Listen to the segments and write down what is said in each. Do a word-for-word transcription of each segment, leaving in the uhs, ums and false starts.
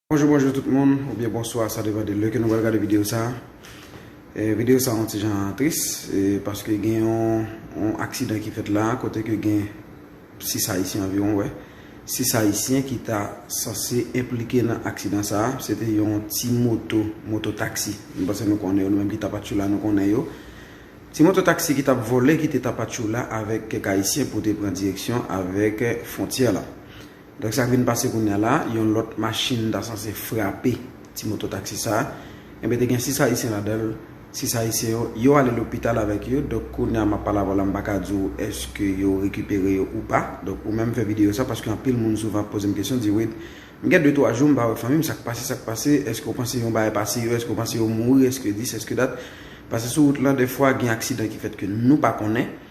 Bonjou, bonjou tout moun, oubyen bonswa, sa depann de lè ke nou pral gade videyo sa. E, videyo sa yon ti jan tris, e, paske gen yon, yon aksidan ki fèt la, kote ke gen sis Ayisyen anviwon, wè. Sis Ayisyen ki ta sanse enplike nan aksidan sa, se te yon ti moto, moto taksi. M panse nou konnen yo, nou menm ki Tapatchoula, nou konnen yo. Ti moto taksi ki t ap vole kite Tapatchoula avèk kèk Ayisyen pou te pran direksyon avèk fwontyè la. Donk, sa k vin pase kounye a la, yon lòt machin ta sanse frape ti moto taksi sa. Enben, te gen sis Ayisyen ladan l. Sis Ayisyen yo, yo ale lopital avèk yo. Donk, kounye a, m ap pale avè w la, m pa ka di w èske yo rekipere yo ou pa. Donk, ou menm fè videyo sa, paske anpil moun souvan ap poze m kesyon, di, "Wade, m gen de twa jou, m pa wè fanmi m, sa k pase, sa k pase? Èske w panse yon bagay pase yo? Èske w panse yo mouri? Èske dis, èske dat?" Paske sou wout lan, dèfwa, gen aksidan ki fèt ke nou pa konnen.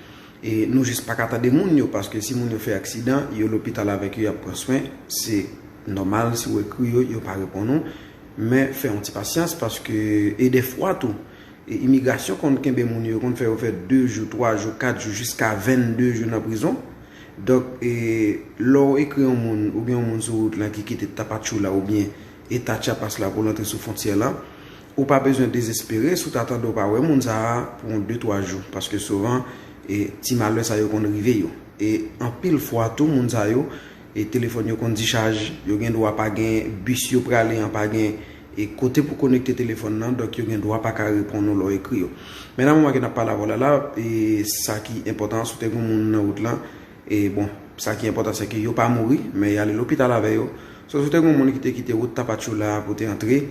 E nou jis pa ka tande moun yo, paske si moun yo fè aksidan, yo lopital avèk yo, y ap pran swen. Se nòmal, si w wè kri yo, yo pa reponn ou. Men fè yon ti pasyans, paske, e dèfwa tou, e imigrasyon konn kenbe moun yo, konn fè yo fè de jou, twa jou, kat jou, jiska vennde jou nan prizon. Donk, e, lè w ekri yon moun, oubyen yon moun sou wout lan ki kite Tapatchoula oubyen eta Chiapas la pou l antre sou fwontyè lan, ou pa bezwen dezespere si w ta tande w pa wè moun sa a pou yon de twa jou, paske souvan, e, ti malè sa yo konn rive yo. E anpil fwa tou, moun sa yo, e telefòn yo konn dichaj, yo gen dwa pa gen bis yo prale an, pa gen, e, kote pou konekte telefòn nan, donk yo gen dwa pa ka reponn ou lè w ekri yo. Men nan moman ke n ap pale avè w la la, e sa ki enpòtan, si w te gen moun nan wout lan, e bon, sa ki enpòtan, se ke yo pa mouri, men y ale lopital avè yo. So, si w te gen moun ki te kite wout Tapatchoula pou te antre,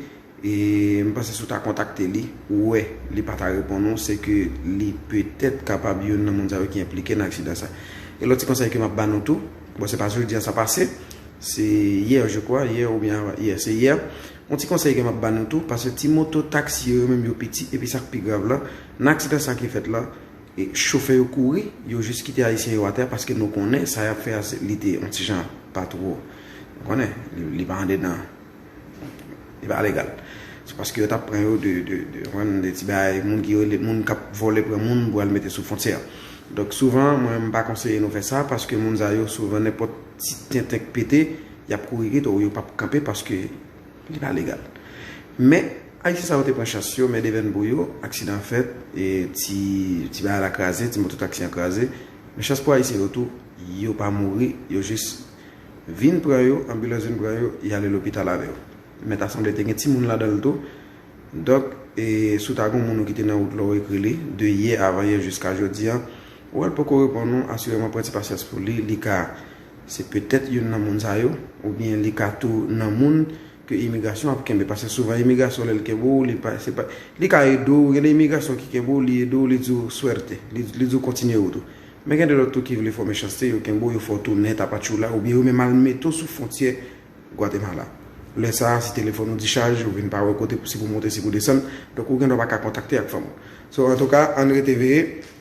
e m panse si w ta kontakte li, ou wè, li pa ta reponn ou, se ke li petèt kapab youn nan moun sa yo ki enplike nan aksidan sa. E lòt ti konsèy ke m ap ba nou tou, bon, se pa jodi a sa pase, se yè, je crois, yè oubyen avan yè, se yè. Yon ti konsèy ke m ap ba nou tou, paske ti moto taksi yo, yo menm yo piti, epi sa k pi grav la, nan aksidan sa ki fèt la, e chofè yo kouri, yo jis kite Ayisyen yo atè, paske nou konnen sa y ap fè a, se, li te yon ti jan pa twò, nou konnen, li, li pa andedan, li pa legal. Se paske yo t ap pran yo de, de, de, de ti bagay, moun ki rele, moun k ap vòlè pran moun pou al mete sou fwontyè. Donk, souvan, mwen, m pa konseye nou fè sa, paske moun sa yo, souvan, nenpòt ti tenten k pete, y ap kouri kite w, yo p ap kanpe, paske li pa legal. Men, Ayisyen sa yo te pran chans yo, men devèn pou yo, aksidan fèt, e ti, ti bagay la kraze, ti moto taksi an kraze. Men chans pou Ayisyen yo tou, yo pa mouri, yo jis vin pran yo, anbilans vin pran yo, y ale lopital avè yo. Men ta sanble te gen timoun ladan l tou. Donk, e, si w ta gen moun ou ki te nan wout la, ou ekri li, de yè, avan yè jiska jodi a, ou wè l poko reponn ou, asireman pran ti pasyans pou li, li ka, se petèt youn nan moun sa yo, oubyen li ka tou nan moun ke imigrasyon ap kenbe, paske souvan imigrasyon lè l kenbe w, li pa, se pa, li ka ede w, gen de imigrasyon ki kenbe w, li ede w, li di w swerte, li, li di w kontinye wout ou. Men gen de lòt tou ki vle fè w mechanste, yo kenbe w, yo fè w tounen Tapatchoula, oubyen yo menm al mete w sou fwontyè Gwatemala. Lè sa a, si telefòn ou dichaj, ou vin pa wè kote pou, si pou monte, si pou desann, donk ou gen dwa pa ka kontakte ak fanmi w. So, antouka, ann rete veye.